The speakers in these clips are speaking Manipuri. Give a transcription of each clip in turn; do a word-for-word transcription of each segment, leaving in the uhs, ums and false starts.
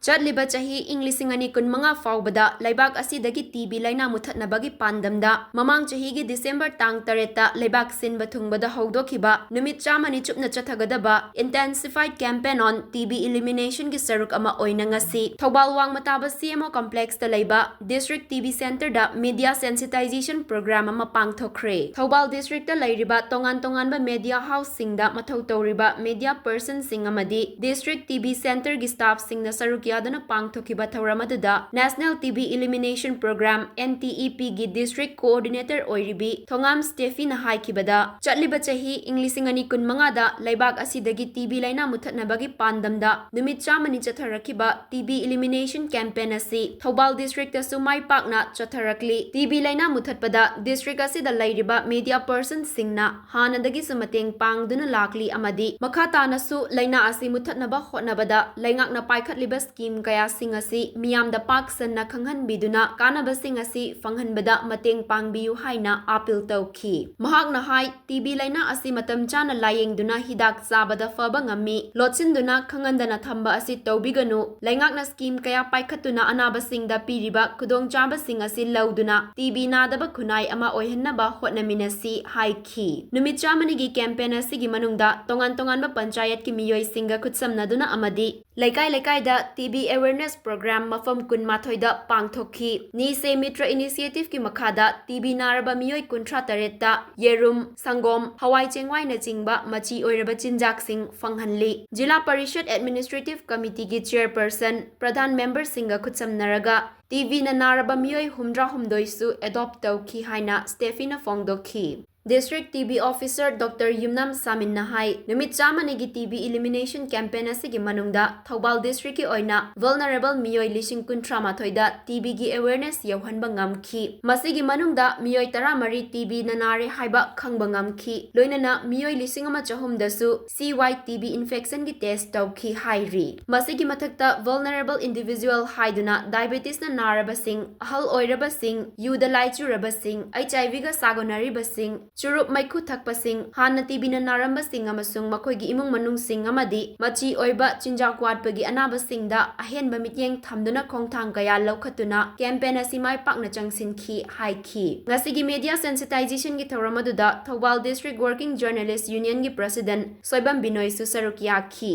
ꯆꯠꯂꯤꯕ ꯆꯍꯤ ꯏꯪ ꯂꯤꯁꯤꯡ ꯑꯅꯤ ꯀꯨꯟꯃꯉꯥ ꯐꯥꯎꯕꯗ ꯂꯩꯕꯥꯛ ꯑꯁꯤꯗꯒꯤ ꯇꯤ ꯕꯤ ꯂꯥꯏꯅꯥ ꯃꯨꯊꯠꯅꯕꯒꯤ ꯄꯥꯟꯗꯝꯗ ꯃꯃꯥꯡ ꯆꯍꯤꯒꯤ ꯗꯤꯁꯦꯝꯕꯔ ꯇꯥꯡ ꯇꯔꯦꯠꯇ ꯂꯩꯕꯥꯛ ꯁꯤꯟꯕ ꯊꯨꯡꯕꯗ ꯍꯧꯗꯣꯛꯈꯤꯕ ꯅꯨꯃꯤꯠ ꯆꯥꯝꯃꯅꯤ ꯆꯨꯞꯅ ꯆꯠꯊꯒꯗꯕ Intensified Campaign on T B Elimination ꯒꯤ ꯁꯔꯨꯛ ꯑꯃ ꯑꯣꯏꯅ ꯉꯁꯤ ꯊꯧꯕꯥꯜ ꯋꯥꯡꯃ ꯇꯥꯕ C M O Complex ꯇ ꯂꯩꯕ District T B Center ꯗ Media Sensitization Program ꯑꯃ ꯄꯥꯡꯊꯣꯛꯈ꯭ꯔꯦ꯫ ꯊꯧꯕꯥꯜ district ꯇ ꯂꯩꯔꯤꯕ ꯇꯣꯉꯥꯟ ꯇꯣꯉꯥꯟꯕ media house ꯁꯤꯡꯗ ꯃꯊꯧ ꯇꯧꯔꯤꯕ media person ꯁꯤꯡ ꯑꯃꯗꯤ District T B Center ꯒꯤ staff ꯁꯤꯡꯅ ꯁꯔꯨꯛ ꯌꯥꯗꯨꯅ ꯄꯥꯡꯊꯣꯛꯈꯤꯕ ꯊꯧꯔꯝ ꯑꯗꯨꯗ National T B Elimination Program, N T E P ꯒꯤ District Coordinator ꯑꯣꯏꯔꯤꯕꯤ ꯊꯣꯉꯥꯝ ꯁ꯭ꯇꯦꯐꯤꯅ ꯍꯥꯏꯈꯤꯕꯗ, ꯆꯠꯂꯤꯕ ꯆꯍꯤ ꯏꯪ ꯂꯤꯁꯤꯡ ꯑꯅꯤ ꯀꯨꯟꯃꯉꯥꯗ ꯂꯩꯕꯥꯛ ꯑꯁꯤꯗꯒꯤ ꯇꯤ ꯕꯤ ꯂꯥꯏꯅꯥ ꯃꯨꯊꯠꯅꯕꯒꯤ ꯄꯥꯟꯗꯝꯗ ꯅꯨꯃꯤꯠ ꯆꯥꯝꯃꯅꯤ ꯆꯠꯊꯔꯛꯈꯤꯕ T B Elimination Campaign ꯑꯁꯤ ꯊꯧꯕꯥꯜ district ꯇꯁꯨ ꯃꯥꯏ ꯄꯥꯛꯅ ꯆꯠꯊꯔꯛꯂꯤ꯫ ꯇꯤ ꯕꯤ ꯂꯥꯏꯅꯥ ꯃꯨꯊꯠꯄꯗ district ꯑꯁꯤꯗ ꯂꯩꯔꯤꯕ media person ꯁꯤꯡꯅ ꯍꯥꯟꯅꯗꯒꯤꯁꯨ ꯃꯇꯦꯡ ꯄꯥꯡꯗꯨꯅ ꯂꯥꯛꯂꯤ ꯑꯃꯗꯤ ꯃꯈꯥ ꯇꯥꯅꯁꯨ ꯂꯥꯏꯅꯥ ꯑꯁꯤ ꯃꯨꯊꯠꯅꯕ ꯍꯣꯠꯅꯕꯗ ꯂꯩꯉꯥꯛꯅ ꯄꯥꯏꯈꯠꯂꯤꯕ scheme ꯀꯌꯥꯁꯤꯡ ꯑꯁꯤ ꯃꯤꯌꯥꯝꯗ ꯄꯥꯛ ꯁꯟꯅ ꯈꯪꯍꯟꯕꯤꯗꯨꯅ ꯀꯥꯟꯅꯕꯁꯤꯡ ꯑꯁꯤ ꯐꯪꯍꯟꯕꯗ ꯃꯇꯦꯡ ꯄꯥꯡꯕꯤꯌꯨ ꯍꯥꯏꯅ appeal ꯇꯧꯈꯤ꯫ ꯃꯍꯥꯛꯅ ꯍꯥꯏ, ꯇꯤ ꯕꯤ ꯂꯥꯏꯅꯥ ꯑꯁꯤ ꯃꯇꯝ ꯆꯥꯅ ꯂꯥꯌꯦꯡꯗꯨꯅ ꯍꯤꯗꯥꯛ ꯆꯥꯕꯗ ꯐꯕ ꯉꯝꯃꯤ꯫ ꯂꯣꯠꯁꯤꯟꯗꯨꯅ ꯈꯪꯍꯟꯗꯅ ꯊꯝꯕ ꯑꯁꯤ ꯇꯧꯕꯤꯒꯅꯨ꯫ ꯂꯩꯉꯥꯛꯅ scheme ꯀꯌꯥ ꯄꯥꯏꯈꯠꯇꯨꯅ ꯑꯅꯥꯕꯁꯤꯡꯗ ꯄꯤꯔꯤꯕ ꯈꯨꯗꯣꯡꯆꯥꯕꯁꯤꯡ ꯑꯁꯤ ꯂꯧꯗꯨꯅ ꯇꯤ ꯕꯤ ꯅꯥꯗꯕ ꯈꯨꯟꯅꯥꯏ ꯑꯃ ꯑꯣꯏꯍꯟꯅꯕ ꯍꯣꯠꯅꯃꯤꯟꯅꯁꯤ ꯍꯥꯏꯈꯤ꯫ ꯅꯨꯃꯤꯠ ꯆꯥꯝꯃꯅꯤꯒꯤ campaign ꯑꯁꯤꯒꯤ ꯃꯅꯨꯡꯗ ꯇꯣꯉꯥꯟ ꯇꯣꯉꯥꯟꯕ ꯄꯟꯆꯥꯌꯠꯀꯤ ꯃꯤꯑꯣꯏꯁꯤꯡꯒ ꯈꯨꯠꯁꯝꯅꯗꯨꯅ ꯑꯃꯗꯤ ꯂꯩꯀꯥꯏ ꯂꯩꯀꯥꯏꯗ ꯇꯤ ꯕꯤ awareness program ꯃꯐꯝ ꯀꯨꯟꯃꯥꯊꯣꯏꯗ ꯄꯥꯡꯊꯣꯛꯈꯤ꯫ ꯅꯤꯁꯦ ꯃꯤꯇ꯭ꯔ initiative ꯀꯤ ꯃꯈꯥꯗ ꯇꯤ ꯕꯤ ꯅꯥꯔꯕ ꯃꯤꯑꯣꯏ ꯀꯨꯟꯊ꯭ꯔꯥ ꯇꯔꯦꯠꯇ ꯌꯦꯔꯨꯝ, ꯁꯪꯒꯣꯝ, ꯍꯋꯥꯏ ꯆꯦꯡꯋꯥꯏꯅꯆꯤꯡꯕ ꯃꯆꯤ ꯑꯣꯏꯔꯕ ꯆꯤꯟꯖꯥꯛꯁꯤꯡ ꯐꯪꯍꯜꯂꯤ꯫ ꯖꯤꯂꯥ ꯄꯔꯤꯁꯗ Administrative Committee ꯒꯤ chairperson, ꯄ꯭ꯔꯙꯥꯟ member ꯁꯤꯡꯒ ꯈꯨꯠꯁꯝꯅꯔꯒ ꯇꯤ ꯕꯤ ꯅ ꯅꯥꯔꯕ ꯃꯤꯑꯣꯏ ꯍꯨꯝꯗ꯭ꯔꯥ ꯍꯨꯝꯗꯣꯏꯁꯨ adopt ꯇꯧꯈꯤ ꯍꯥꯏꯅ ꯁ꯭ꯇꯦꯐꯤꯅ ꯐꯣꯡꯗꯣꯛꯈꯤ꯫ District T B Officer Doctor ꯌꯨꯝꯅꯥꯝ ꯁꯥꯃꯤꯟꯅ ꯍꯥꯏ, ꯅꯨꯃꯤꯠ ꯆꯥꯝꯃꯅꯤꯒꯤ ꯇꯤ ꯕꯤ elimination campaign ꯑꯁꯤꯒꯤ ꯃꯅꯨꯡꯗ ꯊꯧꯕꯥꯜ district ꯀꯤ ꯑꯣꯏꯅ vulnerable ꯃꯤꯑꯣꯏ ꯂꯤꯁꯤꯡ ꯀꯨꯟꯊ꯭ꯔꯥ ꯃꯥꯊꯣꯏꯗ ꯇꯤ ꯕꯤ ꯒꯤ awareness ꯌꯧꯍꯟꯕ ꯉꯝꯈꯤ꯫ ꯃꯁꯤꯒꯤ ꯃꯅꯨꯡꯗ ꯃꯤꯑꯣꯏ ꯇꯔꯥꯃꯔꯤ ꯇꯤ ꯕꯤ ꯅ ꯅꯥꯔꯦ ꯍꯥꯏꯕ ꯈꯪꯕ ꯉꯝꯈꯤ꯫ ꯂꯣꯏꯅꯅ ꯃꯤꯑꯣꯏ ꯂꯤꯁꯤꯡ ꯑꯃ ꯆꯍꯨꯝꯗꯁꯨ C Y T B infection ꯒꯤ test ꯇꯧꯈꯤ ꯍꯥꯏꯔꯤ꯫ ꯃꯁꯤꯒꯤ ꯃꯊꯛꯇ vulnerable individual ꯍꯥꯏꯗꯨꯅ diabetes ꯅ ꯅꯥꯔꯕꯁꯤꯡ, ꯑꯍꯜ ꯑꯣꯏꯔꯕꯁꯤꯡ, ꯌꯨꯗ ꯂꯥꯏꯆꯨꯔꯕꯁꯤꯡ, H I V ꯒ ꯁꯥꯒꯣꯟꯅꯔꯤꯕꯁꯤꯡ, ꯆꯨꯔꯨꯞ ꯃꯩꯈꯨ ꯊꯛꯄꯁꯤꯡ, ꯍꯥꯟꯅ ꯇꯤꯕꯤꯅ ꯅꯥꯔꯝꯕꯁꯤꯡ ꯑꯃꯁꯨꯡ ꯃꯈꯣꯏꯒꯤ ꯏꯃꯨꯡ ꯃꯅꯨꯡꯁꯤꯡ ꯑꯃꯗꯤ ꯃꯆꯤ ꯑꯣꯏꯕ ꯆꯤꯟꯖꯥꯛ ꯋꯥꯠꯄꯒꯤ ꯑꯅꯥꯕꯁꯤꯡꯗ ꯑꯍꯦꯟꯕ ꯃꯤꯠꯌꯦꯡ ꯊꯝꯗꯨꯅ ꯈꯣꯡꯊꯥꯡ ꯀꯌꯥ ꯂꯧꯈꯠꯇꯨꯅ campaign ꯑꯁꯤ ꯃꯥꯏ ꯄꯥꯛꯅ ꯆꯪꯁꯤꯟꯈꯤ ꯍꯥꯏꯈꯤ꯫ ꯉꯁꯤꯒꯤ media sensitizationꯒꯤ ꯊꯧꯔꯝ ꯑꯗꯨꯗ Thoubal District Working Journalist Unionꯒꯤ President Soibam ꯕꯤꯅꯣꯏꯁꯨ ꯁꯔꯨꯛ ꯌꯥꯈꯤ꯫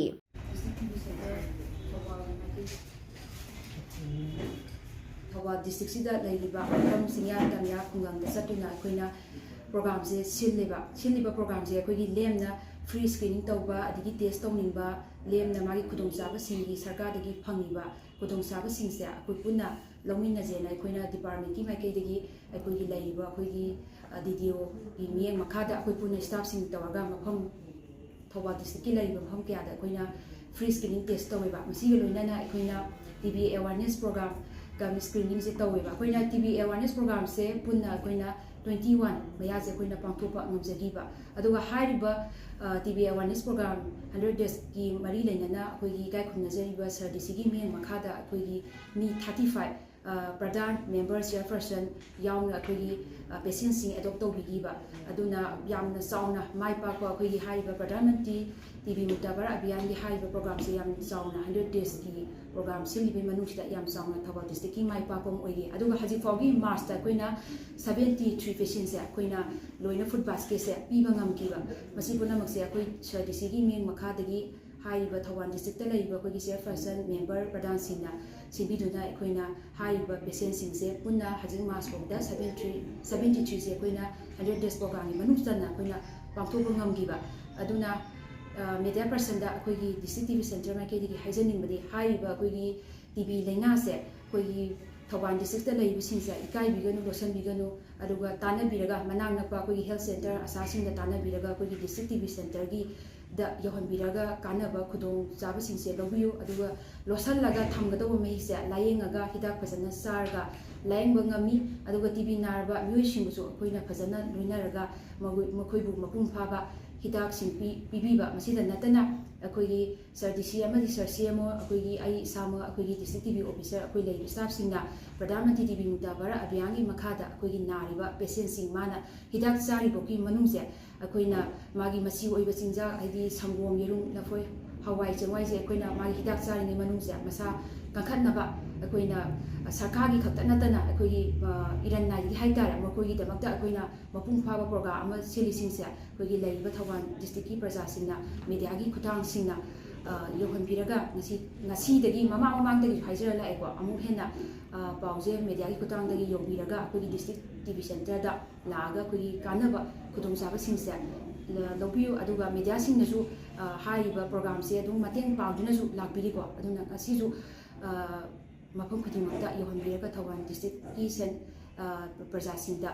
ꯊꯧꯕꯥꯜ ꯗꯤꯁꯇ꯭ꯔꯤꯛꯁꯤꯗ ꯂꯩꯔꯤꯕ ꯃꯐꯝ ꯆꯤꯡꯌꯥ ꯇꯝꯌꯥ ꯈꯨꯡꯒꯪꯗ ꯆꯠꯇꯨꯅ ꯑꯩꯈꯣꯏꯅ ꯄ꯭ꯔꯣꯒ꯭ꯔꯥꯝꯁꯦ ꯁꯤꯜꯂꯦꯕ꯫ ꯁꯤꯜꯂꯤꯕ ꯄ꯭ꯔꯣꯒ꯭ꯔꯥꯝꯁꯦ ꯑꯩꯈꯣꯏꯒꯤ ꯂꯦꯝꯅ free screening ꯇꯧꯕ, ꯑꯗꯒꯤ test ꯇꯧꯅꯤꯡꯕ, ꯂꯦꯝꯅ ꯃꯥꯒꯤ ꯈꯨꯗꯣꯡꯆꯥꯕꯁꯤꯡꯒꯤ, ꯁꯔꯀꯥꯔꯗꯒꯤ ꯐꯪꯉꯤꯕ ꯈꯨꯗꯣꯡꯆꯥꯕꯁꯤꯡꯁꯦ ꯑꯩꯈꯣꯏ ꯄꯨꯟꯅ ꯂꯧꯃꯤꯟꯅꯁꯦꯅ ꯑꯩꯈꯣꯏꯅ departmentꯀꯤ ꯃꯥꯏꯀꯩꯗꯒꯤ ꯑꯩꯈꯣꯏꯒꯤ ꯂꯩꯔꯤꯕ ꯑꯩꯈꯣꯏꯒꯤ, ꯑ, DDOꯒꯤ ꯃꯤꯠꯌꯦꯡ ꯃꯈꯥꯗ ꯑꯩꯈꯣꯏ ꯄꯨꯟꯅ staffꯁꯤꯡ ꯇꯧꯔꯒ ꯃꯐꯝ ꯊꯧꯕꯥꯜ ꯗꯤꯁꯇ꯭ꯔꯤꯛꯀꯤ ꯂꯩꯔꯤꯕ ꯃꯐꯝ ꯀꯌꯥꯗ ꯑꯩꯈꯣꯏꯅ free screening test ꯇꯧꯋꯦꯕ꯫ ꯃꯁꯤꯒ ꯂꯣꯏꯅꯅ ꯑꯩꯈꯣꯏꯅ TB awareness program cum screeningꯁꯦ ꯇꯧꯋꯦꯕ꯫ ꯑꯩꯈꯣꯏꯅ TB awareness programꯁꯦ ꯄꯨꯟꯅ ꯑꯩꯈꯣꯏꯅ twenty one ꯃꯌꯥꯁꯦ ꯑꯩꯈꯣꯏꯅ ꯄꯥꯡꯊꯣꯛꯄ ꯉꯝꯖꯈꯤꯕ꯫ ꯑꯗꯨꯒ ꯍꯥꯏꯔꯤꯕ, ꯑ, TB awareness program hundred daysꯀꯤ ꯃꯔꯤ ꯂꯩꯅꯅ ꯑꯩꯈꯣꯏꯒꯤ ꯏꯀꯥꯏ ꯈꯨꯝꯅꯖꯔꯤꯕ ꯁꯥꯔ ꯗꯤ ꯁꯤꯒꯤ ꯃꯤꯠꯌꯦꯡ ꯃꯈꯥꯗ ꯑꯩꯈꯣꯏꯒꯤ ꯃꯤ thirty five, ꯑ, ꯄ꯭ꯔꯙꯥꯟ, member, chairperson ꯌꯥꯎꯅ ꯑꯩꯈꯣꯏꯒꯤ, ꯑ, patientꯁꯤꯡ adopt ꯇꯧꯕꯤꯈꯤꯕ꯫ ꯑꯗꯨꯅ ꯌꯥꯝꯅ ꯆꯥꯎꯅ ꯃꯥꯏ ꯄꯥꯛꯄ ꯑꯩꯈꯣꯏꯒꯤ ꯍꯥꯏꯔꯤꯕ ꯄ꯭ꯔꯙꯥꯟ ꯃꯟꯇ꯭ꯔꯤ TB ꯃꯨꯛꯇꯥꯕꯔ ꯑꯚꯤꯌꯥꯟꯒꯤ ꯍꯥꯏꯔꯤꯕ programꯁꯦ ꯌꯥꯝ ꯆꯥꯎꯅ hundred daysꯀꯤ program ꯁꯤꯜꯂꯤꯕꯒꯤ ꯃꯅꯨꯡꯁꯤꯗ ꯌꯥꯝ ꯆꯥꯎꯅ ꯊꯧꯕꯥꯜ districtꯀꯤ ꯃꯥꯏ ꯄꯥꯛꯄ ꯑꯃ ꯑꯣꯏꯔꯤ꯫ ꯑꯗꯨꯒ ꯍꯧꯖꯤꯛ ꯐꯥꯎꯒꯤ Marchꯇ ꯑꯩꯈꯣꯏꯅ seventy three patientꯁꯦ ꯑꯩꯈꯣꯏꯅ ꯂꯣꯏꯅ food basketꯁꯦ ꯄꯤꯕ ꯉꯝꯈꯤꯕ꯫ ꯃꯁꯤ ꯄꯨꯝꯅꯃꯛꯁꯦ ꯑꯩꯈꯣꯏ ꯁꯥꯔ ꯗꯤ ꯁꯤꯒꯤ ꯃꯤꯠꯌꯦꯡ ꯃꯈꯥꯗꯒꯤ ꯍꯥꯏꯔꯤꯕ ꯊꯧꯕꯥꯜ districtꯇ ꯂꯩꯔꯤꯕ ꯑꯩꯈꯣꯏꯒꯤ chairperson, member, ꯄ꯭ꯔꯙꯥꯟꯁꯤꯡꯅ ꯁꯤꯟꯕꯤꯗꯨꯅ ꯑꯩꯈꯣꯏꯅ ꯍꯥꯏꯔꯤꯕ patientꯁꯤꯡꯁꯦ ꯄꯨꯟꯅ ꯍꯧꯖꯤꯛ March ꯐꯥꯎꯗ seventy three, seventy threeꯁꯦ ꯑꯩꯈꯣꯏꯅ hundred days programꯒꯤ ꯃꯅꯨꯡ ꯆꯟꯅ ꯑꯩꯈꯣꯏꯅ ꯄꯥꯡꯊꯣꯛꯄ ꯉꯝꯈꯤꯕ꯫ ꯑꯗꯨꯅ, ꯑ, media personꯗ ꯑꯩꯈꯣꯏꯒꯤ district TB center ꯃꯥꯏꯀꯩꯗꯒꯤ ꯍꯥꯏꯖꯅꯤꯡꯕꯗꯤ ꯍꯥꯏꯔꯤꯕ ꯑꯩꯈꯣꯏꯒꯤ TB ꯂꯥꯏꯅꯥꯁꯦ ꯑꯩꯈꯣꯏꯒꯤ ꯊꯧꯕꯥꯜ districtꯇ ꯂꯩꯔꯤꯕꯁꯤꯡꯁꯦ ꯏꯀꯥꯏꯕꯤꯒꯅꯨ, ꯂꯣꯠꯁꯤꯟꯕꯤꯒꯅꯨ꯫ ꯑꯗꯨꯒ ꯇꯥꯟꯅꯕꯤꯔꯒ ꯃꯅꯥꯛ ꯅꯛꯄ ꯑꯩꯈꯣꯏꯒꯤ health center ꯑꯁꯥꯁꯤꯡꯗ ꯇꯥꯟꯅꯕꯤꯔꯒ ꯑꯩꯈꯣꯏꯒꯤ district TB centerꯒꯤꯗ ꯌꯧꯍꯟꯕꯤꯔꯒ ꯀꯥꯟꯅꯕ ꯈꯨꯗꯣꯡꯆꯥꯕꯁꯤꯡꯁꯦ ꯂꯧꯕꯤꯌꯨ꯫ ꯑꯗꯨꯒ ꯂꯣꯠꯁꯤꯜꯂꯒ ꯊꯝꯒꯗꯧꯕ ꯃꯍꯤꯛꯁꯦ ꯂꯥꯏꯌꯦꯡꯉꯒ ꯍꯤꯗꯥꯛ ꯐꯖꯅ ꯆꯥꯔꯒ ꯂꯥꯏꯌꯦꯡꯕ ꯉꯝꯃꯤ꯫ ꯑꯗꯨꯒ TB ꯅꯥꯔꯕ ꯃꯤꯑꯣꯏꯁꯤꯡꯕꯨꯁꯨ ꯑꯩꯈꯣꯏꯅ ꯐꯖꯅ ꯂꯣꯏꯅꯔꯒ ꯃꯈꯣꯏ-, ꯃꯈꯣꯏꯕꯨ ꯃꯄꯨꯡ ꯐꯥꯕ ꯍꯤꯗꯥꯛꯁꯤꯡ ꯄꯤ-, ꯄꯤꯕꯤꯕ꯫ ꯃꯁꯤꯗ ꯅꯠꯇꯅ ꯑꯩꯈꯣꯏꯒꯤ ꯁꯥꯔ ꯗꯤ ꯁꯤ ꯑꯃꯗꯤ ꯁꯥꯔ ꯁꯤ ꯑꯦꯝ ꯑꯣ, ꯑꯩꯈꯣꯏꯒꯤ ꯑꯩ ꯏꯁꯥꯃꯛ, ꯑꯩꯈꯣꯏꯒꯤ ꯗꯤꯁꯇ꯭ꯔꯤꯛ ꯇꯤ ꯕꯤ ꯑꯣꯐꯤꯁꯥꯔ, ꯑꯩꯈꯣꯏ ꯂꯩꯔꯤꯕ ꯁ꯭ꯇꯥꯐꯁꯤꯡꯅ ꯄ꯭ꯔꯙꯥꯟ ꯃꯟꯇ꯭ꯔꯤ ꯇꯤ ꯕꯤ ꯃꯨꯛꯇ ꯚꯥꯔꯠ ꯑꯚꯤꯌꯥꯟꯒꯤ ꯃꯈꯥꯗ ꯑꯩꯈꯣꯏꯒꯤ ꯅꯥꯔꯤꯕ ꯄꯦꯁꯦꯟꯁꯤꯡ ꯃꯥꯅ ꯍꯤꯗꯥꯛ ꯆꯥꯔꯤꯕꯒꯤ ꯃꯅꯨꯡꯁꯦ ꯑꯩꯈꯣꯏꯅ ꯃꯥꯒꯤ ꯃꯆꯤ ꯑꯣꯏꯕ ꯆꯤꯟꯖꯥꯛ, ꯍꯥꯏꯗꯤ ꯁꯪꯒꯣꯝ, ꯌꯦꯔꯨꯝ, ꯂꯐꯣꯏ, ꯍꯋꯥꯏ ꯆꯦꯡꯋꯥꯏꯁꯦ ꯑꯩꯈꯣꯏꯅ ꯃꯥꯒꯤ ꯍꯤꯗꯥꯛ ꯆꯥꯔꯤꯉꯩ ꯃꯅꯨꯡꯁꯦ ꯃꯁꯥ ꯀꯟꯈꯠꯅꯕ ꯑꯩꯈꯣꯏꯅ ꯁꯔꯀꯥꯔꯒꯤ ꯈꯛꯇ ꯅꯠꯇꯅ ꯑꯩꯈꯣꯏꯒꯤ, ꯑ, ꯏꯔꯟ ꯅꯥꯏꯒꯤ ꯍꯥꯏꯇꯥꯔꯦ, ꯃꯈꯣꯏꯒꯤꯗꯃꯛꯇ ꯑꯩꯈꯣꯏꯅ ꯃꯄꯨꯡ ꯐꯥꯕ ꯄ꯭ꯔꯣꯒ꯭ꯔꯥꯝ ꯑꯃ ꯁꯤꯜꯂꯤꯁꯤꯡꯁꯦ ꯑꯩꯈꯣꯏꯒꯤ ꯂꯩꯔꯤꯕ ꯊꯧꯕꯥꯜ ꯗꯤꯁꯇ꯭ꯔꯤꯛꯀꯤ ꯄ꯭ꯔꯖꯥꯁꯤꯡꯅ ꯃꯦꯗꯤꯌꯥꯒꯤ ꯈꯨꯠꯊꯥꯡꯁꯤꯡꯅ, ꯑ, ꯌꯧꯍꯟꯕꯤꯔꯒ ꯉꯁꯤ, ꯉꯁꯤꯗꯒꯤ ꯃꯃꯥꯡ ꯃꯃꯥꯡꯗꯒꯤꯁꯨ ꯍꯥꯏꯖꯔ ꯂꯥꯛꯑꯦꯀꯣ, ꯑꯃꯨꯛ ꯍꯦꯟꯅ, ꯑ, ꯄꯥꯎꯁꯦ ꯃꯦꯗꯤꯌꯥꯒꯤ ꯈꯨꯠꯊꯥꯡꯗꯒꯤ ꯌꯧꯕꯤꯔꯒ ꯑꯩꯈꯣꯏꯒꯤ ꯗꯤꯁꯇ꯭ꯔꯤꯛ ꯇꯤ ꯕꯤ ꯁꯦꯟꯇꯔꯗ ꯂꯥꯛꯑꯒ ꯑꯩꯈꯣꯏꯒꯤ ꯀꯥꯟꯅꯕ ꯈꯨꯗꯣꯡꯆꯥꯕꯁꯤꯡꯁꯦ ꯂ-, ꯂꯧꯕꯤꯌꯨ꯫ ꯑꯗꯨꯒ ꯃꯦꯗꯤꯌꯥꯁꯤꯡꯅꯁꯨ, ꯑ, ꯍꯥꯏꯔꯤꯕ ꯄ꯭ꯔꯣꯒ꯭ꯔꯥꯝꯁꯦ ꯑꯗꯨꯝ ꯃꯇꯦꯡ ꯄꯥꯡꯗꯨꯅꯁꯨ ꯂꯥꯛꯄꯤꯔꯤꯀꯣ꯫ ꯑꯗꯨꯅ ꯉꯁꯤꯁꯨ, ꯑ, ꯃꯐꯝ ꯈꯨꯗꯤꯡꯃꯛꯇ ꯌꯧꯍꯟꯕꯤꯔꯒ ꯊꯧꯕꯥꯜ ꯗꯤꯁꯇ꯭ꯔꯤꯛꯀꯤ ꯁꯦꯟ-, ꯑ, ꯄ꯭ꯔꯖꯥꯁꯤꯡꯗ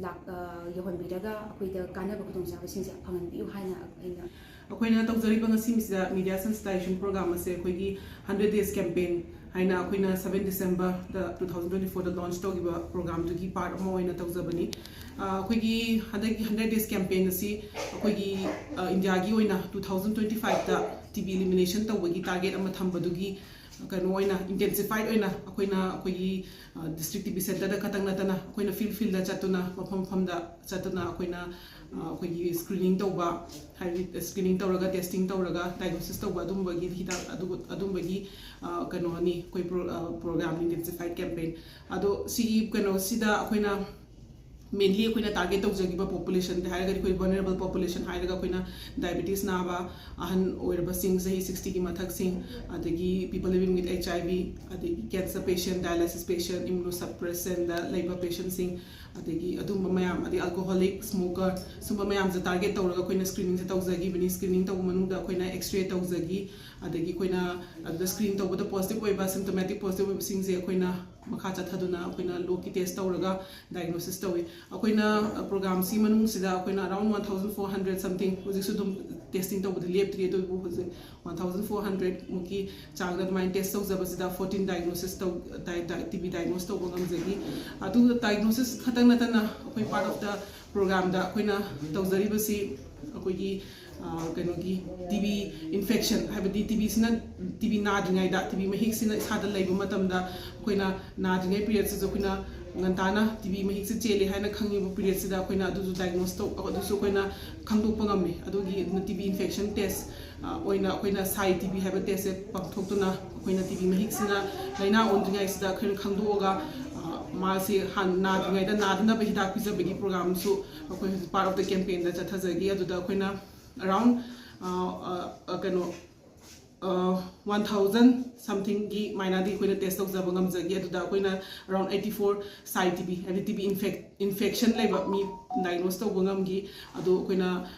ꯂꯥꯛ-, ꯑ, ꯌꯧꯍꯟꯕꯤꯔꯒ ꯑꯩꯈꯣꯏꯗ ꯀꯥꯟꯅꯕ ꯈꯨꯗꯣꯡꯆꯥꯕꯁꯤꯡꯁꯦ ꯐꯪꯍꯟꯕꯤꯌꯨ ꯍꯥꯏꯅ ꯑꯩꯅ ꯑꯩꯈꯣꯏꯅ ꯇꯧꯖꯔꯤꯕ ꯉꯁꯤꯁꯤꯗ ꯃꯦꯗꯤꯌꯥ ꯁꯦꯟꯁꯤꯇꯥꯏꯖꯦꯁꯟ ꯄ꯭ꯔꯣꯒ꯭ꯔꯥꯝ ꯑꯁꯦ ꯑꯩꯈꯣꯏꯒꯤ ꯍꯟꯗ꯭ꯔꯦꯠ ꯗꯦꯖ ꯀꯦꯝꯄꯦꯟ ꯍꯥꯏꯅ ꯑꯩꯈꯣꯏꯅ ꯁꯕꯦꯟ ꯗꯤꯁꯦꯝꯕꯔꯗ ꯇꯨ ꯊꯥꯎꯖꯟ ꯇ꯭ꯋꯦꯟꯇꯤ ꯐꯣꯔꯗ ꯂꯣꯟꯆ ꯇꯧꯈꯤꯕ ꯄ꯭ꯔꯣꯒ꯭ꯔꯥꯝꯗꯨꯒꯤ ꯄꯥꯔꯠ ꯑꯃ ꯑꯣꯏꯅ ꯇꯧꯖꯕꯅꯤ꯫ ꯑ, ꯑꯩꯈꯣꯏꯒꯤ ꯍꯟꯗꯛꯀꯤ ꯍꯟꯗ꯭ꯔꯦꯠ ꯗꯦꯖ ꯀꯦꯝꯄꯦꯟ ꯑꯁꯤ ꯑꯩꯈꯣꯏꯒꯤ, ꯑ, ꯏꯟꯗꯤꯌꯥꯒꯤ ꯑꯣꯏꯅ ꯇꯨ ꯊꯥꯎꯖꯟ ꯇ꯭ꯋꯦꯟꯇꯤ ꯐꯥꯏꯚꯇ ꯇꯤ ꯕꯤ ꯏꯂꯤꯃꯤꯅꯦꯁꯟ ꯇꯧꯕꯒꯤ ꯇꯥꯔꯒꯦꯠ ꯑꯃ ꯊꯝꯕꯗꯨꯒꯤ ꯀꯩꯅꯣ ꯑꯣꯏꯅ, ꯏꯟꯇꯦꯟꯁꯤꯐꯥꯏꯠ ꯑꯣꯏꯅ ꯑꯩꯈꯣꯏꯅ ꯑꯩꯈꯣꯏꯒꯤ, ꯑ, ꯗꯤꯁꯇ꯭ꯔꯤꯛ ꯇꯤ ꯕꯤ ꯁꯦꯟꯇꯔꯗ ꯈꯛꯇꯪ ꯅꯠꯇꯅ ꯑꯩꯈꯣꯏꯅ ꯐꯤꯜ ꯐꯤꯜꯗ ꯆꯠꯇꯨꯅ, ꯃꯐꯝ ꯃꯐꯝꯗ ꯆꯠꯇꯨꯅ ꯑꯩꯈꯣꯏꯅ, ꯑ, ꯑꯩꯈꯣꯏꯒꯤ ꯁ꯭ꯀ꯭ꯔꯤꯅꯤꯡ ꯇꯧꯕ, ꯍꯥꯏꯗꯤ ꯁ꯭ꯀ꯭ꯔꯤꯅꯤꯡ ꯇꯧꯔꯒ, ꯇꯦꯁꯇꯤꯡ ꯇꯧꯔꯒ, ꯗꯥꯏꯒ꯭ꯅꯣꯁꯤꯁ ꯇꯧꯕ ꯑꯗꯨꯝꯕꯒꯤ ꯍꯤꯗꯥꯛ ꯑꯗꯨ-, ꯑꯗꯨꯝꯕꯒꯤ, ꯑ, ꯀꯩꯅꯣꯅꯤ ꯑꯩꯈꯣꯏ ꯄ꯭ꯔꯣ-, ꯑ, ꯄ꯭ꯔꯣꯒ꯭ꯔꯥꯝ, ꯏꯟꯇꯦꯟꯁꯤꯐꯥꯏꯠ ꯀꯦꯝꯄꯦꯟ꯫ ꯑꯗꯣ ꯁꯤꯒꯤ ꯀꯩꯅꯣꯁꯤꯗ ꯑꯩꯈꯣꯏꯅ ꯃꯦꯟꯂꯤ ꯑꯩꯈꯣꯏꯅ ꯇꯥꯔꯒꯦꯠ ꯇꯧꯖꯈꯤꯕ ꯄꯣꯄꯨꯂꯦꯁꯟꯗ ꯍꯥꯏꯔꯒꯗꯤ ꯑꯩꯈꯣꯏ ꯚꯜꯅꯔꯦꯕꯜ ꯄꯣꯄꯨꯂꯦꯁꯟ ꯍꯥꯏꯔꯒ ꯑꯩꯈꯣꯏꯅ ꯗꯥꯏꯕꯤꯇꯤꯁ ꯅꯥꯕ, ꯑꯍꯟ ꯑꯣꯏꯔꯕꯁꯤꯡ, ꯆꯍꯤ ꯁꯤꯛꯁꯇꯤꯒꯤ ꯃꯊꯛꯁꯤꯡ, ꯑꯗꯒꯤ people living with H I V, ꯑꯗꯒꯤ ꯀꯦꯟꯁꯔ ꯄꯦꯁꯦꯟ, ꯗꯥꯏꯂꯥꯏꯁꯤꯁ ꯄꯦꯁꯦꯟ, ꯏꯝꯃꯨꯅꯣꯁꯞꯄ꯭ꯔꯦꯁꯦꯟꯗ ꯂꯩꯕ ꯄꯦꯁꯦꯟꯁꯤꯡ, ꯑꯗꯒꯤ ꯑꯗꯨꯝꯕ ꯃꯌꯥꯝ, ꯑꯗꯩ ꯑꯜꯀꯣꯍꯣꯂꯤꯛ, ꯁ꯭ꯃꯣꯀꯔ, ꯁꯨꯝꯕ ꯃꯌꯥꯝꯁꯦ ꯇꯥꯔꯒꯦꯠ ꯇꯧꯔꯒ ꯑꯩꯈꯣꯏꯅ ꯁ꯭ꯀ꯭ꯔꯤꯅꯤꯡꯁꯦ ꯇꯧꯖꯈꯤꯕꯅꯤ꯫ ꯁ꯭ꯀ꯭ꯔꯤꯅꯤꯡ ꯇꯧꯕ ꯃꯅꯨꯡꯗ ꯑꯩꯈꯣꯏꯅ ꯑꯦꯛꯁꯔꯦ ꯇꯧꯖꯈꯤ, ꯑꯗꯒꯤ ꯑꯩꯈꯣꯏꯅ ꯑꯗꯨꯗ ꯁ꯭ꯀ꯭ꯔꯤꯟ ꯇꯧꯕꯗ ꯄꯣꯖꯤꯇꯤꯚ ꯑꯣꯏꯕ, ꯁꯤꯝꯇꯣꯃꯦꯇꯤꯛ ꯄꯣꯖꯤꯇꯤꯚ ꯑꯣꯏꯕꯁꯤꯡꯁꯦ ꯑꯩꯈꯣꯏꯅ ꯃꯈꯥ ꯆꯠꯊꯗꯨꯅ ꯑꯩꯈꯣꯏꯅ ꯂꯣꯛꯀꯤ ꯇꯦꯁ ꯇꯧꯔꯒ ꯗꯥꯏꯒ꯭ꯅꯣꯁꯤꯁ ꯇꯧꯏ꯫ ꯑꯩꯈꯣꯏꯅ, ꯑ, ꯄ꯭ꯔꯣꯒ꯭ꯔꯥꯝꯁꯤ ꯃꯅꯨꯡꯁꯤꯗ ꯑꯩꯈꯣꯏꯅ around one thousand four hundred something, ꯍꯧꯖꯤꯛꯁꯨ ꯑꯗꯨꯝ ꯇꯦꯁꯇꯤꯡ ꯇꯧꯕꯗꯤ ꯂꯦꯞꯇ꯭ꯔꯤ, ꯑꯗꯨꯕꯨ ꯍꯧꯖꯤꯛ ꯋꯥꯟ ꯊꯥꯎꯖꯟ ꯐꯣꯔ ꯍꯟꯗ꯭ꯔꯦꯗ ꯃꯨꯛꯀꯤ ꯆꯥꯡꯗ ꯑꯗꯨꯃꯥꯏꯅ ꯇꯦꯁ ꯇꯧꯖꯕꯁꯤꯗ ꯐꯣꯔꯇꯤꯟ ꯗꯥꯏꯒ꯭ꯅꯣꯁꯤꯁ ꯇꯧ-, ꯗꯥꯏ-, ꯗꯥꯏ-, ꯇꯤ ꯕꯤ ꯗꯥꯏꯒ꯭ꯅꯣꯁ ꯇꯧꯕ ꯉꯝꯖꯈꯤ꯫ ꯑꯗꯨꯒ ꯗꯥꯏꯒ꯭ꯅꯣꯁꯤꯁ ꯈꯛꯇꯪ ꯅꯠꯇꯅ ꯑꯩꯈꯣꯏ ꯄꯥꯔꯠ ꯑꯣꯐ ꯗ ꯄ꯭ꯔꯣꯒ꯭ꯔꯥꯝꯗ ꯑꯩꯈꯣꯏꯅ ꯇꯧꯖꯔꯤꯕꯁꯤ ꯑꯩꯈꯣꯏꯒꯤ ꯑ, ꯀꯩꯅꯣꯒꯤ ꯇꯤ ꯕꯤ ꯏꯟꯐꯦꯛꯁꯟ, ꯍꯥꯏꯕꯗꯤ ꯇꯤ ꯕꯤꯁꯤꯅ, ꯇꯤ ꯕꯤ ꯅꯥꯗ꯭ꯔꯤꯉꯩꯗ, ꯇꯤ ꯕꯤ ꯃꯍꯤꯛꯁꯤꯅ ꯏꯁꯥꯗ ꯂꯩꯕ ꯃꯇꯝꯗ ꯑꯩꯈꯣꯏꯅ ꯅꯥꯗ꯭ꯔꯤꯉꯩ ꯄꯤꯔꯤꯌꯗꯁꯤꯁꯨ ꯑꯩꯈꯣꯏꯅ ꯉꯟꯇꯥꯅ ꯇꯤ ꯕꯤ ꯃꯍꯤꯛꯁꯦ ꯆꯦꯜꯂꯦ ꯍꯥꯏꯅ ꯈꯪꯉꯤꯕ ꯄꯤꯔꯤꯌꯗꯁꯤꯗ ꯑꯩꯈꯣꯏꯅ ꯑꯗꯨꯁꯨ ꯗꯥꯏꯒꯅꯣꯁ ꯇꯧ, ꯑꯗꯨꯁꯨ ꯑꯩꯈꯣꯏꯅ ꯈꯪꯗꯣꯛꯄ ꯉꯝꯃꯤ꯫ ꯑꯗꯨꯒꯤ ꯇꯤ ꯕꯤ ꯏꯟꯐꯦꯛꯁꯟ ꯇꯦꯁ ꯑꯣꯏꯅ ꯑꯩꯈꯣꯏꯅ ꯁꯥꯏ ꯇꯤ ꯕꯤ ꯍꯥꯏꯕ ꯇꯦꯁꯁꯦ ꯄꯥꯡꯊꯣꯛꯇꯨꯅ ꯑꯩꯈꯣꯏꯅ ꯇꯤ ꯕꯤ ꯃꯍꯤꯛꯁꯤꯅ ꯂꯥꯏꯅꯥ ꯑꯣꯟꯗ꯭ꯔꯤꯉꯩꯁꯤꯗ ꯑꯩꯈꯣꯏꯅ ꯈꯪꯗꯣꯛꯑꯒ, ꯑ, ꯃꯥꯁꯤ ꯍꯥꯟꯅ ꯅꯥꯗ꯭ꯔꯤꯉꯩꯗ ꯅꯥꯗꯅꯕ ꯍꯤꯗꯥꯛ ꯄꯤꯖꯕꯒꯤ ꯄ꯭ꯔꯣꯒ꯭ꯔꯥꯝꯁꯨ ꯑꯩꯈꯣꯏ ꯍꯧꯖꯤꯛ ꯄꯥꯔꯠ ꯑꯣꯐ ꯗ ꯀꯦꯝꯄꯦꯟꯗ ꯆꯠꯊꯖꯒꯤ꯫ ꯑꯗꯨꯗ ꯑꯩꯈꯣꯏꯅ ꯑꯔꯥꯎꯟ, ꯑ, ꯑ, ꯑ, ꯀꯩꯅꯣ, ꯋꯥꯟ ꯊꯥꯎꯖꯟ ꯁꯝꯊꯤꯡꯒꯤ ꯃꯥꯏꯅꯗꯤ ꯑꯩꯈꯣꯏꯅ ꯇꯦꯁ ꯇꯧꯖꯕ ꯉꯝꯖꯒꯤ꯫ ꯑꯗꯨꯗ ꯑꯩꯈꯣꯏꯅ ꯑꯔꯥꯎꯟ ꯑꯩꯠꯇꯤ ꯐꯣꯔ ꯁꯥꯏ ꯇꯤ ꯕꯤ, ꯍꯥꯏꯕꯗꯤ ꯇꯤ ꯕꯤ ꯏꯟꯐꯦꯛ ꯏꯟꯐꯦꯛꯁꯟ ꯂꯩꯕ ꯃꯤ ꯗꯥꯏꯒꯅꯣꯁ ꯇꯧꯕ ꯉꯝꯈꯤ꯫ ꯑꯗꯣ ꯑꯩꯈꯣꯏꯅ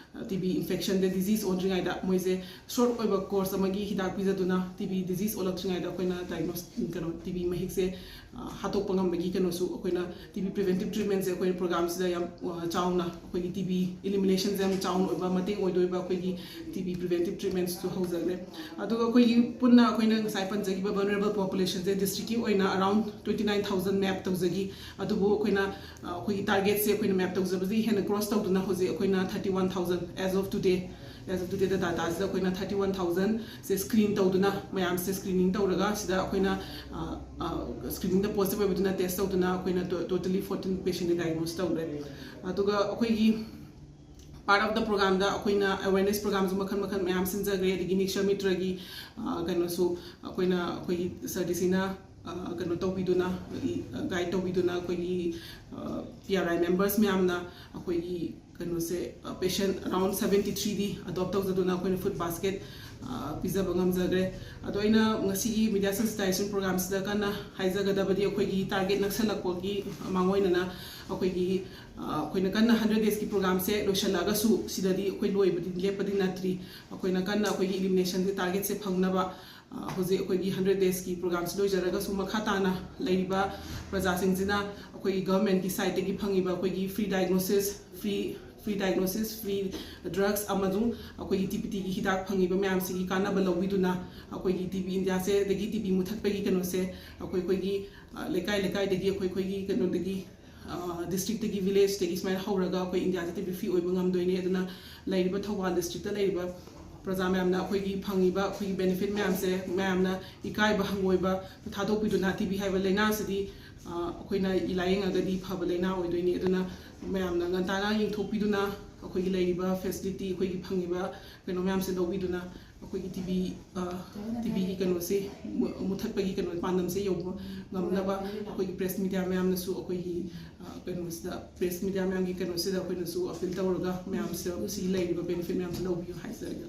ꯇꯤ ꯕꯤ ꯏꯟꯐꯦꯛꯁꯟꯗ ꯗꯤꯖꯤꯖ ꯑꯣꯟꯗ꯭ꯔꯤꯉꯩꯗ ꯃꯣꯏꯁꯦ ꯁꯣꯔꯠ ꯑꯣꯏꯕ ꯀꯣꯔꯁ ꯑꯃꯒꯤ ꯍꯤꯗꯥꯛ ꯄꯤꯖꯗꯨꯅ ꯇꯤ ꯕꯤ ꯗꯤꯖꯤꯖ ꯑꯣꯜꯂꯛꯇ꯭ꯔꯤꯉꯩꯗ ꯑꯩꯈꯣꯏꯅ ꯗꯥꯏꯒꯅꯣꯁ, ꯀꯩꯅꯣ, ꯇꯤ ꯕꯤ ꯃꯍꯤꯛꯁꯦ, ꯑ, ꯍꯥꯠꯇꯣꯛꯄ ꯉꯝꯕꯒꯤ ꯀꯩꯅꯣꯁꯨ ꯑꯩꯈꯣꯏꯅ ꯇꯤ ꯕꯤ ꯄ꯭ꯔꯤꯚꯦꯟꯇꯤꯞ ꯇ꯭ꯔꯤꯠꯃꯦꯟꯁꯦ ꯑꯩꯈꯣꯏꯅ ꯄ꯭ꯔꯣꯒ꯭ꯔꯥꯝꯁꯤꯗ ꯌꯥꯝ, ꯑ, ꯆꯥꯎꯅ ꯑꯩꯈꯣꯏꯒꯤ ꯇꯤ ꯕꯤ ꯏꯂꯤꯃꯤꯅꯦꯁꯟꯁꯦ ꯌꯥꯝ ꯆꯥꯎꯅ ꯑꯣꯏꯕ ꯃꯇꯦꯡ ꯑꯣꯏꯗꯣꯏꯕ ꯑꯩꯈꯣꯏꯒꯤ ꯇꯤ ꯕꯤ ꯄ꯭ꯔꯤꯚꯦꯟꯇꯤꯞ ꯇ꯭ꯔꯤꯠꯃꯦꯟꯁꯨ ꯍꯧꯖꯈ꯭ꯔꯦ꯫ ꯑꯗꯨꯒ ꯑꯩꯈꯣꯏꯒꯤ ꯄꯨꯟꯅ ꯑꯩꯈꯣꯏꯅ ꯉꯁꯥꯏ ꯄꯟꯖꯈꯤꯕ ꯚꯜꯅꯔꯦꯕꯜ ꯄꯣꯄꯨꯂꯦꯁꯟꯁꯦ ꯗꯤꯁꯇ꯭ꯔꯤꯛꯀꯤ ꯑꯣꯏꯅ around twenty nine thousand map ꯇꯧꯖꯈꯤ꯫ ꯑꯗꯨꯕꯨ ꯑꯩꯈꯣꯏꯅ, ꯑ, ꯑꯩꯈꯣꯏꯒꯤ ꯇꯥꯔꯒꯦꯠꯁꯦ ꯑꯩꯈꯣꯏꯅ ꯃꯦꯞ ꯇꯧꯖꯕꯁꯤ ꯍꯦꯟꯅ ꯀ꯭ꯔꯣꯁ ꯇꯧꯗꯨꯅ ꯍꯧꯖꯤꯛ ꯑꯩꯈꯣꯏꯅ thirty one thousand, as of today, as of today ꯗ ꯗꯥꯇꯥꯁꯤꯗ ꯑꯩꯈꯣꯏꯅ ꯊꯥꯔꯇꯤ ꯋꯥꯟ ꯊꯥꯎꯖꯟꯁꯦ ꯁ꯭ꯀ꯭ꯔꯤꯟ ꯇꯧꯗꯨꯅ, ꯃꯌꯥꯝꯁꯦ ꯁ꯭ꯀ꯭ꯔꯤꯅꯤꯡ ꯇꯧꯔꯒ ꯁꯤꯗ ꯑꯩꯈꯣꯏꯅ, ꯑ, ꯑ, ꯁ꯭ꯀ꯭ꯔꯤꯅꯤꯡꯗ ꯄꯣꯖꯤꯇꯤꯚ ꯑꯣꯏꯕꯗꯨꯅ ꯇꯦꯁ ꯇꯧꯗꯨꯅ ꯑꯩꯈꯣꯏꯅ ꯇꯣ-, ꯇꯣꯇꯦꯜꯂꯤ ꯐꯣꯔꯇꯤꯟ ꯄꯦꯁꯦꯟꯗꯤ ꯗꯥꯏꯒꯅꯣꯁ ꯇꯧꯔꯦ꯫ ꯑꯗꯨꯒ ꯑꯩꯈꯣꯏꯒꯤ ꯄꯥꯔꯠ ꯑꯣꯐ ꯗ ꯄ꯭ꯔꯣꯒ꯭ꯔꯥꯝꯗ ꯑꯩꯈꯣꯏꯅ ꯑꯦꯋꯦꯔꯅꯦꯁ ꯄ꯭ꯔꯣꯒ꯭ꯔꯥꯝꯁꯨ ꯃꯈꯜ ꯃꯈꯜ ꯃꯌꯥꯝ ꯁꯤꯟꯖꯈ꯭ꯔꯦ꯫ ꯑꯗꯒꯤ ꯅꯤꯛꯁꯔ ꯃꯤꯇ꯭ꯔꯒꯤ, ꯑ, ꯀꯩꯅꯣꯁꯨ ꯑꯩꯈꯣꯏꯅ, ꯑꯩꯈꯣꯏꯒꯤ ꯁꯥꯔ ꯗꯤ ꯁꯤꯅ, ꯑ, ꯀꯩꯅꯣ ꯇꯧꯕꯤꯗꯨꯅ, ꯒꯥꯏꯗ ꯇꯧꯕꯤꯗꯨꯅ ꯑꯩꯈꯣꯏꯒꯤ, ꯑ, ꯄꯤ ꯑꯥꯔ ꯑꯥꯏ ꯃꯦꯝꯕꯔꯁ ꯃꯌꯥꯝꯅ ꯑꯩꯈꯣꯏꯒꯤ ꯀꯩꯅꯣꯁꯦ, ꯑ, ꯄꯦꯁꯦꯟ ꯑꯔꯥꯎꯟ ꯁꯕꯦꯟꯇꯤ ꯊ꯭ꯔꯤꯗꯤ ꯑꯦꯗꯣꯞ ꯇꯧꯖꯗꯨꯅ ꯑꯩꯈꯣꯏꯅ ꯐꯨꯗ ꯕꯥꯁꯀꯦꯠ, ꯑ, ꯄꯤꯖꯕ ꯉꯝꯖꯈ꯭ꯔꯦ꯫ ꯑꯗꯣ ꯑꯩꯅ ꯉꯁꯤꯒꯤ ꯃꯤꯗꯤꯌꯥ ꯁꯦꯟꯁꯤꯇꯥꯏꯖꯦꯁꯟ ꯄ꯭ꯔꯣꯒ꯭ꯔꯥꯝꯁꯤꯗ ꯀꯟꯅ ꯍꯥꯏꯖꯒꯗꯕꯗꯤ ꯑꯩꯈꯣꯏꯒꯤ ꯇꯥꯔꯒꯦꯠ ꯅꯛꯁꯜꯂꯛꯄꯒꯤ ꯃꯥꯡꯑꯣꯏꯅꯅ ꯑꯩꯈꯣꯏꯒꯤ, ꯑ, ꯑꯩꯈꯣꯏꯅ ꯀꯟꯅ ꯍꯟꯗ꯭ꯔꯦꯠ ꯗꯦꯖꯀꯤ ꯄ꯭ꯔꯣꯒ꯭ꯔꯥꯝꯁꯦ ꯂꯣꯏꯁꯤꯜꯂꯛꯑꯒꯁꯨ ꯁꯤꯗꯗꯤ ꯑꯩꯈꯣꯏ ꯂꯣꯏꯕꯗꯤ ꯂꯦꯞꯄꯗꯤ ꯅꯠꯇ꯭ꯔꯤ꯫ ꯑꯩꯈꯣꯏꯅ ꯀꯟꯅ ꯑꯩꯈꯣꯏꯒꯤ ꯏꯂꯤꯃꯤꯅꯦꯁꯟꯒꯤ ꯇꯥꯔꯒꯦꯠꯁꯦ ꯐꯪꯅꯕ, ꯑ, ꯍꯧꯖꯤꯛ ꯑꯩꯈꯣꯏꯒꯤ ꯍꯟꯗ꯭ꯔꯦꯠ ꯗꯦꯖꯀꯤ ꯄ꯭ꯔꯣꯒ꯭ꯔꯥꯝꯁꯤ ꯂꯣꯏꯖꯔꯒꯁꯨ ꯃꯈꯥ ꯇꯥꯅ ꯂꯩꯔꯤꯕ ꯄ꯭ꯔꯖꯥꯁꯤꯡꯁꯤꯅ ꯑꯩꯈꯣꯏꯒꯤ ꯒꯚꯔꯟꯃꯦꯟꯠꯀꯤ ꯁꯥꯏꯠꯇꯒꯤ ꯐꯪꯉꯤꯕ ꯑꯩꯈꯣꯏꯒꯤ free diagnosis, free, free diagnosis, free drugs ꯑꯃꯁꯨꯡ ꯑꯩꯈꯣꯏꯒꯤ ꯇꯤ ꯕꯤ ꯇꯤꯒꯤ ꯍꯤꯗꯥꯛ ꯐꯪꯉꯤꯕ ꯃꯌꯥꯝꯁꯤꯒꯤ ꯀꯥꯟꯅꯕ ꯂꯧꯕꯤꯗꯨꯅ ꯑꯩꯈꯣꯏꯒꯤ ꯇꯤ ꯕꯤ ꯏꯟꯗꯤꯌꯥꯁꯦ ꯑꯗꯒꯤ ꯇꯤ ꯕꯤ ꯃꯨꯊꯠꯄꯒꯤ ꯀꯩꯅꯣꯁꯦ ꯑꯩꯈꯣꯏ, ꯑꯩꯈꯣꯏꯒꯤ, ꯑ, ꯂꯩꯀꯥꯏ ꯂꯩꯀꯥꯏꯗꯒꯤ ꯑꯩꯈꯣꯏ, ꯑꯩꯈꯣꯏꯒꯤ ꯀꯩꯅꯣꯗꯒꯤ ꯗꯤꯁꯇ꯭ꯔꯤꯛꯇꯒꯤ, ꯚꯤꯂꯦꯖꯇꯒꯤ ꯁꯨꯃꯥꯏꯅ ꯍꯧꯔꯒ ꯑꯩꯈꯣꯏ ꯏꯟꯗꯤꯌꯥꯁꯦ ꯇꯤ ꯕꯤ ꯐ꯭ꯔꯤ ꯑꯣꯏꯕ ꯉꯝꯗꯣꯏꯅꯤ꯫ ꯑꯗꯨꯅ ꯂꯩꯔꯤꯕ ꯊꯧꯕꯥꯜ ꯗꯤꯁꯇ꯭ꯔꯤꯛꯇ ꯂꯩꯔꯤꯕ ꯄ꯭ꯔꯖꯥ ꯃꯌꯥꯝꯅ ꯑꯩꯈꯣꯏꯒꯤ ꯐꯪꯉꯤꯕ ꯑꯩꯈꯣꯏꯒꯤ ꯕꯦꯅꯤꯐꯤꯠ ꯃꯌꯥꯝꯁꯦ ꯃꯌꯥꯝꯅ ꯏꯀꯥꯏꯕ ꯍꯪꯒꯣꯏꯕ ꯊꯥꯗꯣꯛꯄꯤꯗꯨꯅ, ꯇꯤ ꯕꯤ ꯍꯥꯏꯕ ꯂꯥꯏꯅꯥꯁꯤꯗꯤ ꯑꯩꯈꯣꯏꯅ ꯂꯥꯏꯌꯦꯡꯉꯒꯗꯤ ꯐꯕ ꯂꯥꯏꯅꯥ ꯑꯣꯏꯗꯣꯏꯅꯤ꯫ ꯑꯗꯨꯅ ꯃꯌꯥꯝꯅ ꯉꯟꯇꯥꯅ ꯌꯦꯡꯊꯣꯛꯄꯤꯗꯨꯅ ꯑꯩꯈꯣꯏꯒꯤ ꯂꯩꯔꯤꯕ ꯐꯦꯁꯤꯂꯤꯇꯤ, ꯑꯩꯈꯣꯏꯒꯤ ꯐꯪꯉꯤꯕ ꯀꯩꯅꯣ ꯃꯌꯥꯝꯁꯦ ꯂꯧꯕꯤꯗꯨꯅ ꯑꯩꯈꯣꯏꯒꯤ ꯇꯤ ꯕꯤ ꯇꯤ ꯕꯤꯒꯤ ꯀꯩꯅꯣꯁꯦ ꯃꯨ- ꯃꯨꯊꯠꯄꯒꯤ ꯀꯩꯅꯣ ꯄꯥꯟꯗꯝꯁꯦ ꯌꯧꯕ ꯉꯝꯅꯕ ꯑꯩꯈꯣꯏꯒꯤ ꯄ꯭ꯔꯦꯁ ꯃꯤꯗꯤꯌꯥ ꯃꯌꯥꯝꯅꯁꯨ ꯑꯩꯈꯣꯏꯒꯤ ꯀꯩꯅꯣꯁꯤꯗ, ꯄ꯭ꯔꯦꯁ ꯃꯤꯗꯤꯌꯥ ꯃꯌꯥꯝꯒꯤ ꯀꯩꯅꯣꯁꯤꯗ ꯑꯩꯈꯣꯏꯅꯁꯨ ꯑꯄꯤꯜ ꯇꯧꯔꯒ ꯃꯌꯥꯝꯁꯤꯗ ꯁꯤꯒꯤ ꯂꯩꯔꯤꯕ ꯕꯦꯅꯤꯐꯤꯠ ꯃꯌꯥꯝꯁꯦ ꯂꯧꯕꯤꯌꯨ ꯍꯥꯏꯖꯔꯒꯦ꯫